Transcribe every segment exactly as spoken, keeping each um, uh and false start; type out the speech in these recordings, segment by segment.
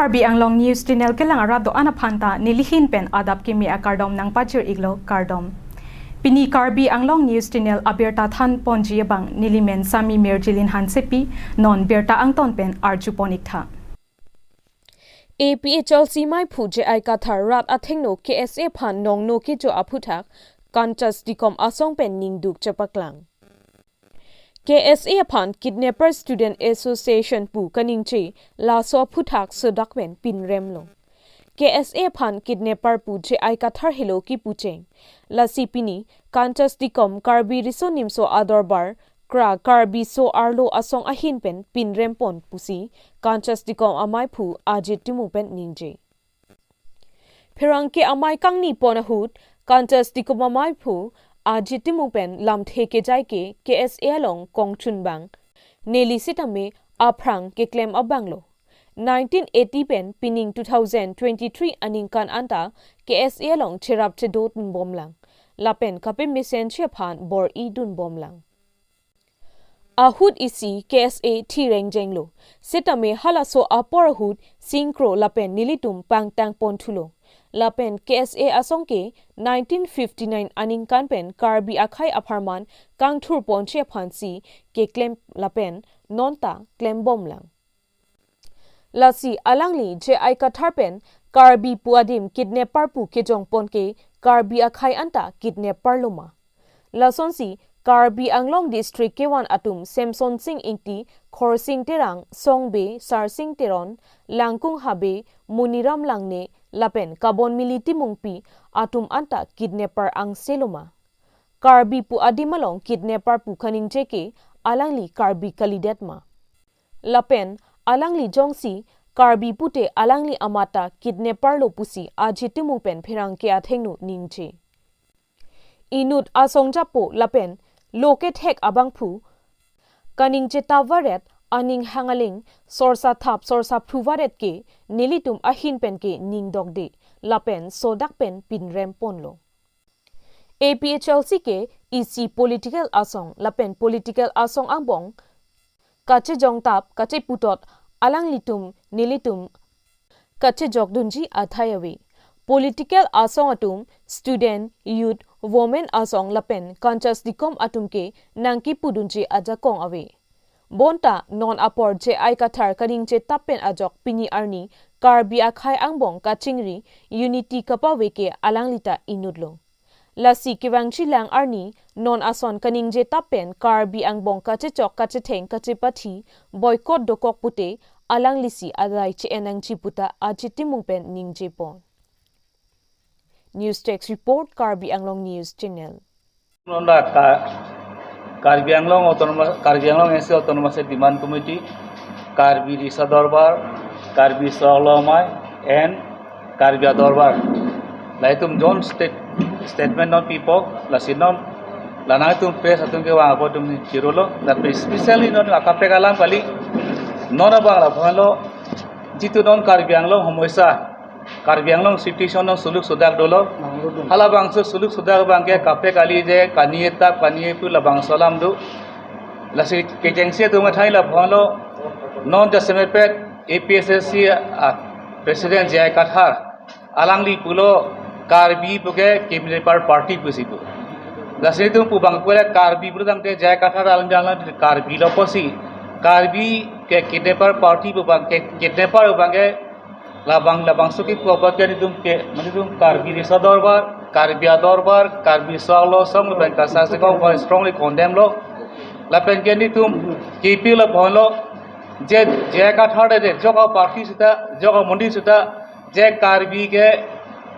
Karbi Anglong News Channel kelang arat do-an aphan ta nelihin pen adap kimi akardom nangpachir-iklo, kardom. Pini Karbi Anglong News Channel abirta than ponji abang nelimen Sami Mirjilin Hansepi, non birta angton pen arju pon-iktha. A P H L C maiphu J I Kathar rat athengno K S A aphan nongno kecho aphuthak Kanchas Tikom asong pen ningduk chepaklang. K S A aphan Kidnapper Student Association pu kaningje laso aphuthak sodak pen pinremlo. K S A aphan kidnapper pu J I Kathar helo kipucheng. Lasi pini Kanchas Tikom Karbi Riso Nimso Adorbar, kra Karbi So Arlo asong ahin pen pinrem pon pusi Kanchas Tikom amaiphu Ajit Timung pen ningje. Pherangke amei kangni pon ahut Kanchas Tikom amaiphu Ajit Timung pen lamthe kejai ke K S A along kongchun abang neli sitame aphrang keklem abanglo. Nineteen eighty pen pining two thousand twenty-three aningkan anta K S A along cherap chedodun bomlang. Lapen kapemesenji aphan bor-i dun bomlang. Ahut isi K S A thi rengjenglo. Sitame halaso apor ahut singkro lapen nelitum pangtang ponthulo. Lapen K S A asong ke nineteen fifty-nine aningkan pen Karbi akhei apharman kangthur ponji aphansi keklem lapen nonta klem bomlang. Lasi alangli J I Kathar pen Karbi pu adim kidnapper pu kejong pon ke Karbi akhei anta kidnapper loma? Lasonsi Karbi Anglong District kevan atum Semson Sing Ingti, Khorsing Terang, Song Bey, Sarsing Teron, Langkung Habe, Muniram Langne, lapen Kabonmili Timungpi atum anta kidnapper angse loma? Karbi pu adim along kidnapper pu kaningje ke alangli Karbi kalidet ma? Lapen alangli jongsi Karbi pute alangli amat ta kidnapper lo pusi Ajit Timung pen pherangke athengno ningje. Inut asong japo lapen lo kethek abangphu kaningje ta varet, aning hangaling sorsa thap sorsa phru varet ke nelitum ahin pen ke ningdokde lapen sodak pen pinrem ponlo. A P H L C ke isi political asong lapen political asong angbong kachejong tap kacheputot alanglitum nelitum kachejokdunji athai ave. Political asong atum, student, youth, women asong lapen Kanchas Tikom atum ke nangkipudunji ajakong ave. Bonta non apor J I Kathar kaningje tap pen ajok pini arni Karbi akhei angbong kachingri unity kapave ke alangli ta inutlo. Lasi kevangji lang arni non ason kaningje tap pen Karbi angbong kachechok kachetheng kachepathi boycott dokok pute alanglisi adai che-en nangji puta Ajit Timung pen ningje pon. News Desk Report, Karbi Anglong News Channel. Nonda ka, Karbi Anglong Autonomous, Karbi Anglong N C Autonomous Demand Committee, Karbi Riso Dorbar, Karbi So Arlo Amei, and Karbi Adorbar. Laitum jon state, statement non pipo, lasi non, la nangtum press atum kevang apot atum chirolo, la specially non akaprek alam kali, non abang lapuan lo, jitu non Karbi Anglong homoisa, Karbi Anglong situation non suluk sudak dolo. Halabangso suluk sudak abang ke kaprek kali je kanie tap kanie pu labangso alam do. Lasi kechengsi atum athai lapuan lo non jasemet pet A P H L C, ah, President J I Kathar alangli pulo Karbi puke kidnapper party pusi pu. Lasi itum pu abang pura Karbi pulo tangte J I Kathar alangli, alangli Karbi lo pusi. Karbi ke kidnapper party pu abang ke kidnapper abang ke labang, labangso kipu apot ke nelitum ke, nelitum Karbi Riso Dorbar, Karbi Adorbar, Karbi So Arlo asong lapen Kanchas Tikom aphan strongly condemn lo. Lapen ke nelitum kipi lapuan lo je J I Kathar de jok aparty sita, jok amonit sita je Karbi ke,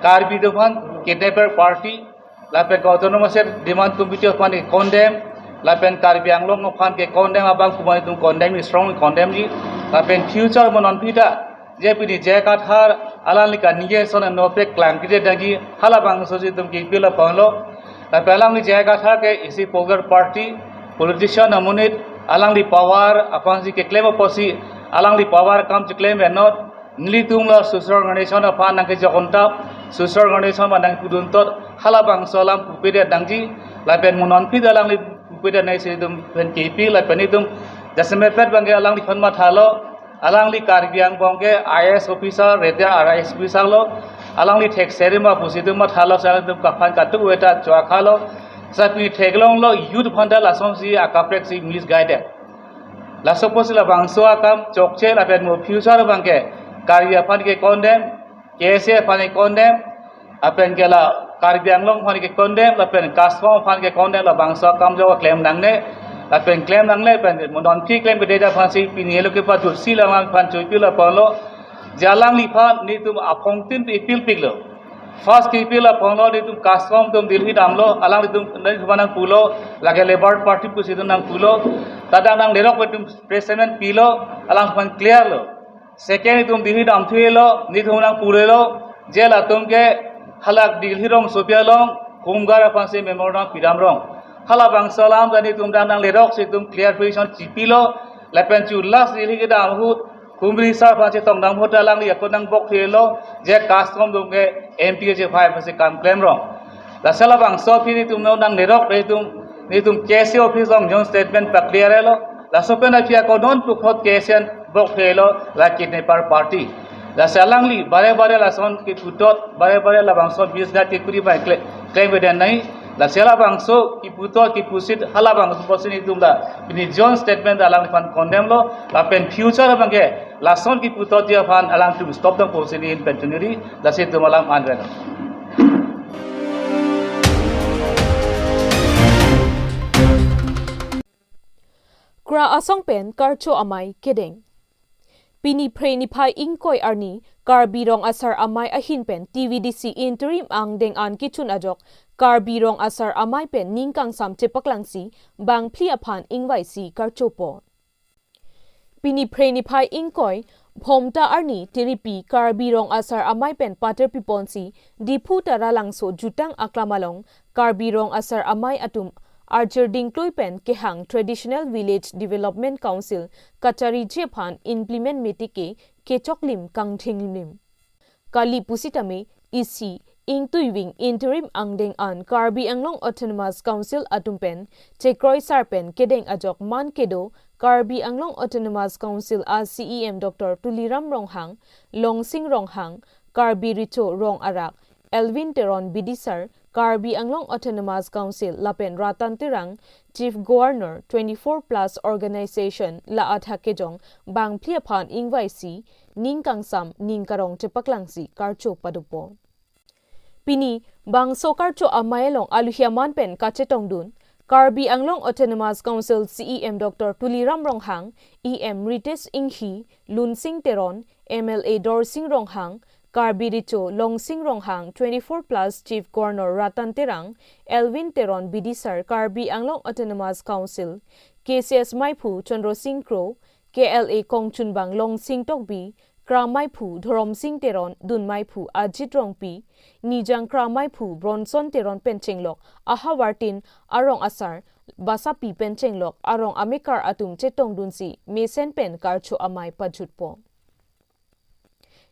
Karbi atum aphan kidnapper party, lapen ke Autonomous Demand Committee aphan ke condemn, lapen Karbi Anglong aphan ke condemn abang pu abang itum condemn, strongly condemn ji, lapen future mo non pita je pini J I Kathar alangli kaningje ason no pe klangkri dangji halabangso si itum kipi lapuan lo. Lapen alangli J I Kathar ke isi popular party, politician amonit, alangli power aphansi keklem apotsi, alangli power akam cheklem enot, nelitum la social organization aphan nangkejok-un tap, social organization aphan nangpudun tot, halabangso alam pupedet nangji, lapen mo non pita alangli pupedet nangji si itum pen kipi, lapen itum jasemet pet abang ke alangliphan mathalo, Alangli Karbi angbong ke I A S officer, retired I A S officer lo. Alangli thekserima pusi atum mathalo, si atum kaphan katuk weta chua khalo. Sa pini theklonglo youth aphan ta lasonsi akaprek si misguided. Laso pusi labangso akam chokche lapen mo future abang ke Karbi aphan ke condemn, K S A aphan ke condemn, lapen ke la Karbi Anglong aphan ke condemn, lapen CASCOM aphan ke condemn, labangso akam jo klem nangne, lapen klem nangne, lapen mo non phi klem kedeja aphansi pini helo kepajutsi alangliphan chupilo apotlo, je alangliphan netum aphongtin pi appeal piklo. First ke appeal apotlo, netum CASCOM atum Delhi damlo, alanglitum netum nangpulo, lake Labour Party pusi atum nangpulo, ta dak nanglerok atum press statement pilo, alangphan clear lo. Second, itum Delhi damthulo, netum nangpulelo, je latum ke hala Delhi rongsopi along, Homeguard aphansi memorandum pidam rong. Halabangso alam ta netum dak nangleroksi itum clarification chipilo, lapen chu last Delhi kedam ahut, Home Minister aphansi tongdam ahut alangli akut nangbok thulo, je CASCOM atum ke M P ke chephai aphansi kam klem rong. Lasi labangso aphi netum non nanglerok, netum, netum K S A office along joint statement pa-clear lo. Laso pen aphi ako non pukhot K S A bok thulo, la kidnapper party. Lasi alangli bare bare lason keputot, bare bare labangso misguide kekuri bai kle-, klem beden nai. Lasi labangso keputot kepusit halabangso pusi netum ta pini joint statement alangliphan condemn lo, lapen future abang ke lason keputotji aphan alangtum stop dam pusi neli pen chuniri, lasi itum alam anvet. Kra asong pen karcho amei kedeng. Pini Phre niphai ingkoi arni Karbi Rong Asar Amei ahin pen T V D C interim angdeng an kechun ajok Karbi Rong Asar Amei pen ning kangsam chepaklangsi bangphli aphan ingvaisi karchopo. Pini Phre niphai ingkoi Bhomta arni Tiripi Karbi Rong Asar Amei pen pater piponsi Diphu Taralangso jutang aklam along Karbi Rong Asar Amei atum arjir dingklui pen kehang Traditional Village Development Council kachariji aphan implement metike kechoklim kangthinglim. Kali pusitame isi ingtuiving interim angdeng an Karbi Anglong Autonomous Council atum pen chekroi sar pen kedeng ajok man kedo Karbi Anglong Autonomous Council a C E M Doctor Tuliram Ronghang, Longsing Ronghang, Karbi Recho Rong Arak, Elwin Teron Bidisar, Karbi Anglong Autonomous Council lapen Ratan Terang, Chief Governor, twenty-four plus organization la athak kejong bangphli aphan ingvaisi ning kangsam ning karong chepaklangsi karcho padopo. Pini bangso karcho amei along aluhi aman pen kachetongdun Karbi Anglong Autonomous Council C E M Doctor Tuliram Ronghang, E M Ritesh Enghi, Lunsing Teron, M L A Dorsing Ronghang, Karbi Recho Longsing Ronghang, twenty-four plus Chief Governor Ratan Terang, Elwin Teron Bidisar, Karbi Anglong Autonomous Council, K C S Maiphu Chandra Sing Kro, K L A Kongchunbang Longsing Tokbi, Kra Maiphu Dhorom Sing Teron, Dun Maiphu Ajit Rongpi, Nijang Kra Maiphu Bronson Teron pen chenglok ahavartin arong asar basapi pen chenglok arong amekar atum chetongdunsi mesen pen karcho amei pajutpo.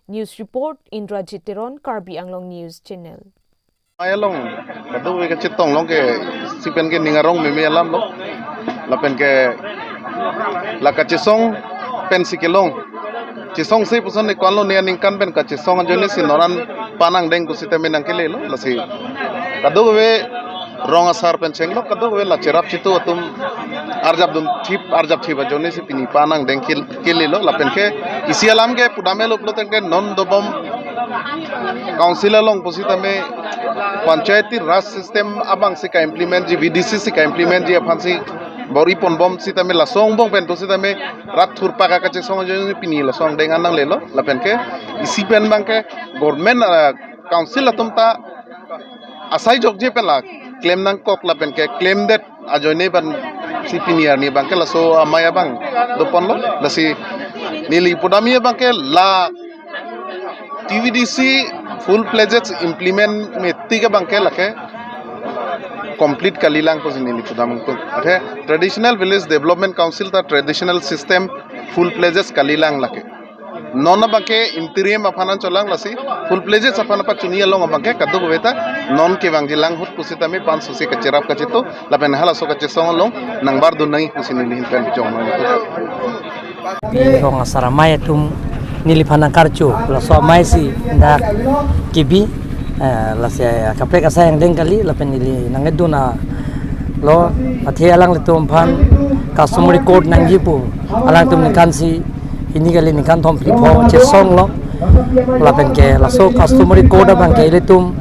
News report, Indrajit Teron, Karbi Anglong News Channel. Amei along, kadokave kachetong along ke, isi pen ke ning arong meme alam lo. Lapen ke, la kachesong pensi kelong. Chesongse puson ne ko-an lo ne aningkan pen kachesong ajoinesi non an pan angdeng pusitame nangkele lo, lasi. Kadokave rong asar pen chenglok, kadokave la cherap chitu atum arjap dunthip, arjap thip ajoinesi pini pan angdeng kel-, kele lo, lapen ke isi alam ke pudamelo pulote ke non dobom council along pusitame Panchayati Raj system abangsi ka-implement ji, V D C si ka-implement ji aphansi bor-i ponbom sitame laso angbong pen pusitame rat thurpak akachesong ajoine pini laso angdeng an nanglelo, lapen ke isi pen abang ke government, ah, council atum ta asai jokje pen la klem nangkok lapen ke klemdet ajoine pensi pini arni abang ke laso amei abang doponlo, lasi neli pudamji abang ke la T V D C full-fledged implement metike abang ke lake complete kalilang pusi neli pudam tung. Athe Traditional Village Development Council ta traditional system full-fledged kalilang lake. Non abang ke interim aphan an cholang, lasi full-fledged aphan apachuni along abang ke kadokave ta non kevangjilang ahut pusitame pan susi kacherap kachitu lapen halaso kachesong along nangbar dun nangji pusi neli ahin pen chongnang. Pi rong asar amei atum neliphan nangkarcho, laso amei si dak kebi, eh, lasi kaprek asai angdeng kali, lapen neli nangkedun alo, athe alanglitum aphan customary court nangji pu, alangtum ningkan isi hini kali ningkan thom phli pho chesonglo, lapen ke laso customary court abang ke ilitum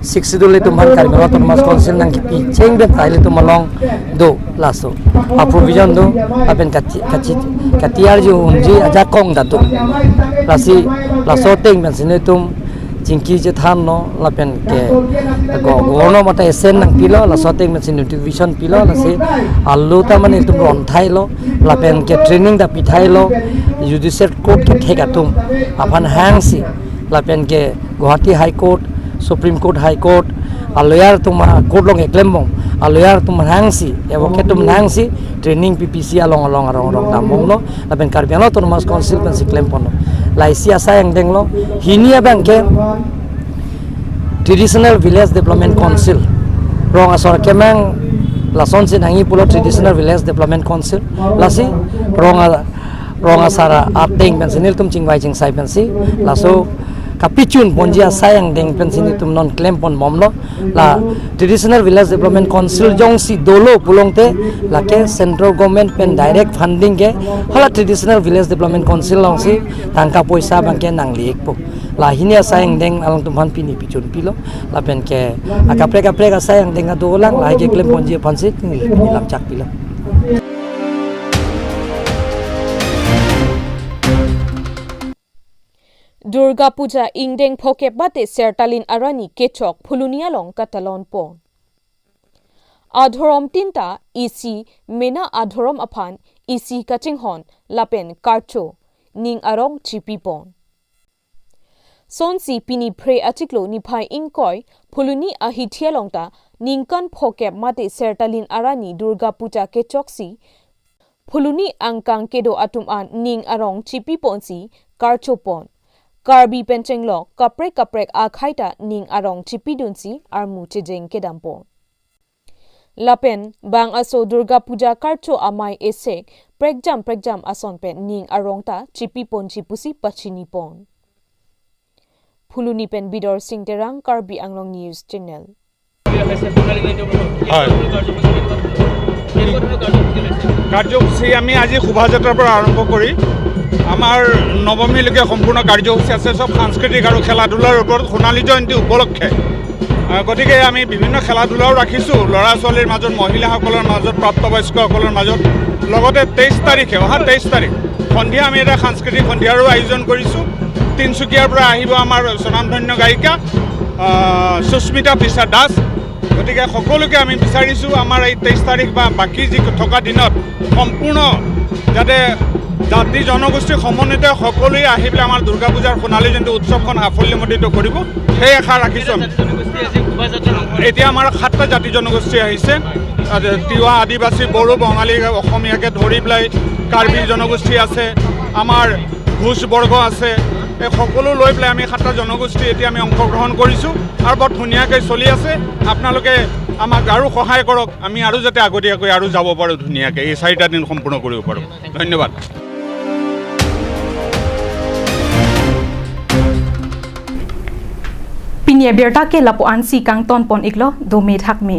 Sixth Schedule ilitum aphan Karbi Anglong Autonomous Council nangkipi cheng pen ta ilitum along do laso a provision do, lapen kati-, kati-, kati-arju unji ajakong ta do. Lasi laso ateng pensi nelitum chingki chethanlo, lapen ke go-, governor mate esen nangpilo, laso ateng pensi notification pilo, lasi alo ta mane ilitum ron thailo, lapen ke training ta pi thailo, judicial court kethek atum aphan hangsi, lapen ke Guwahati High Court, Supreme Court, High Court, a lawyer atum a court along keklembom, a lawyer atum hangsi, advocate atum hangsi training pipisi along along arong arong dambomlo, lapen Karbi Anglong Autonomous Council pensi klemponlo. Lasi asai angdenglo, hini abang ke Traditional Village Development Council. Rong asor kemang lasonsi nangji pulo Traditional Village Development Council. Lasi rong a-, rong asar ateng pensi nelitum chingvai chingsai pensi laso kapichun ponji asai angdeng pensi nelitum non klemponbomlo. La Traditional Village Development Council jongsi dolo pulote lake central government pen direct funding ke hala Traditional Village Development Council alongsi tangka poisa abang ke nangli-ikpo. La hini asai angdeng alangtum aphan pini pichun pilo, lapen ke akaprek kaprek asai angdeng adolang lahai keklemponji aphansi neli lamchak pilo. Durga Puja ingdeng phokep mate Sertalin arni kechok Phuloni along katalonpon. Adhorom tinta isi mena adhorom aphan isi kachinghon lapen karcho ning arong chipipon. Sonsi pini Phre achiklo niphai ingkoi Phuloni ahithi along ta ningkan phokep mate Sertalin arni Durga Puja kechoksi Phuloni angkang kedo atum an ning arong chipiponsi karchopon. Karbi pen chenglok kaprek kaprek akhei ta ning arong chipidunsi armu chejeng kedampon. Lapen bang aso Durga Puja karcho amei esek prekjam prekjam ason pen ning arong ta chipiponji pusi pachinipon. Phuloni pen Bidor Sing Terang, Karbi Anglong News Channel. হয়। কাৰ্যসূচী আমি আজি শোভাযাত্ৰাৰ পৰা আৰম্ভ কৰি আমাৰ নৱমীলৈকে সম্পূৰ্ণ কাৰ্যসূচী আছে, চব সাংস্কৃতিক আৰু খেলা ধূলাৰ ওপৰত সোণালী জয়ন্তী উপলক্ষে। আহ, গতিকে আমি বিভিন্ন খেলা ধূলাও ৰাখিছোঁ ল'ৰা ছোৱালীৰ মাজত, মহিলাসকলৰ মাজত, প্ৰাপ্তবয়স্কসকলৰ মাজত। লগতে তেইছ তাৰিখে, অহা তেইছ তাৰিখ সন্ধিয়া আমি এটা সাংস্কৃতিক সন্ধিয়াৰো আয়োজন কৰিছোঁ। তিনিচুকীয়াৰ পৰা আহিব আমাৰ স্বনামধন্য গায়িকা, আহ, সুস্মিতা পিছা দাস। গতিকে সকলোকে আমি বিচাৰিছোঁ আমাৰ এই তেইছ তাৰিখ বা বাকী যি থকা দিনত সম্পূৰ্ণ যাতে জাতি জনগোষ্ঠী সমন্বিত সকলোৱে আহি পেলাই আমাৰ দুৰ্গা পূজাৰ সোণালী জয়ন্তী উৎসৱখন সাফল্যমণ্ডিত কৰিব, সেই আশা ৰাখিছোঁ আমি। এতিয়া আমাৰ সাতটা জাতি জনগোষ্ঠী আহিছে, আহ, তিৱা, আদিবাসী, বড়ো, বঙালী, অসমীয়াকে ধৰি পেলাই কাৰ্বি জনগোষ্ঠী আছে, আমাৰ কোচ বৰ্গ আছে। এই সকলো লৈ পেলাই আমি সাতটা জনগোষ্ঠী এতিয়া আমি অংশগ্ৰহণ কৰিছোঁ আৰু বৰ ধুনীয়াকৈ চলি আছে। আপোনালোকে আমাক আৰু সহায় কৰক, আমি আৰু যাতে আগতীয়াকৈ আৰু যাব পাৰোঁ ধুনীয়াকৈ, এই চাৰিটা দিন সম্পূৰ্ণ কৰিব পাৰোঁ। ধন্যবাদ। Pini abirta ke lapu-ansi kangtonpon-iklo, dome thakme.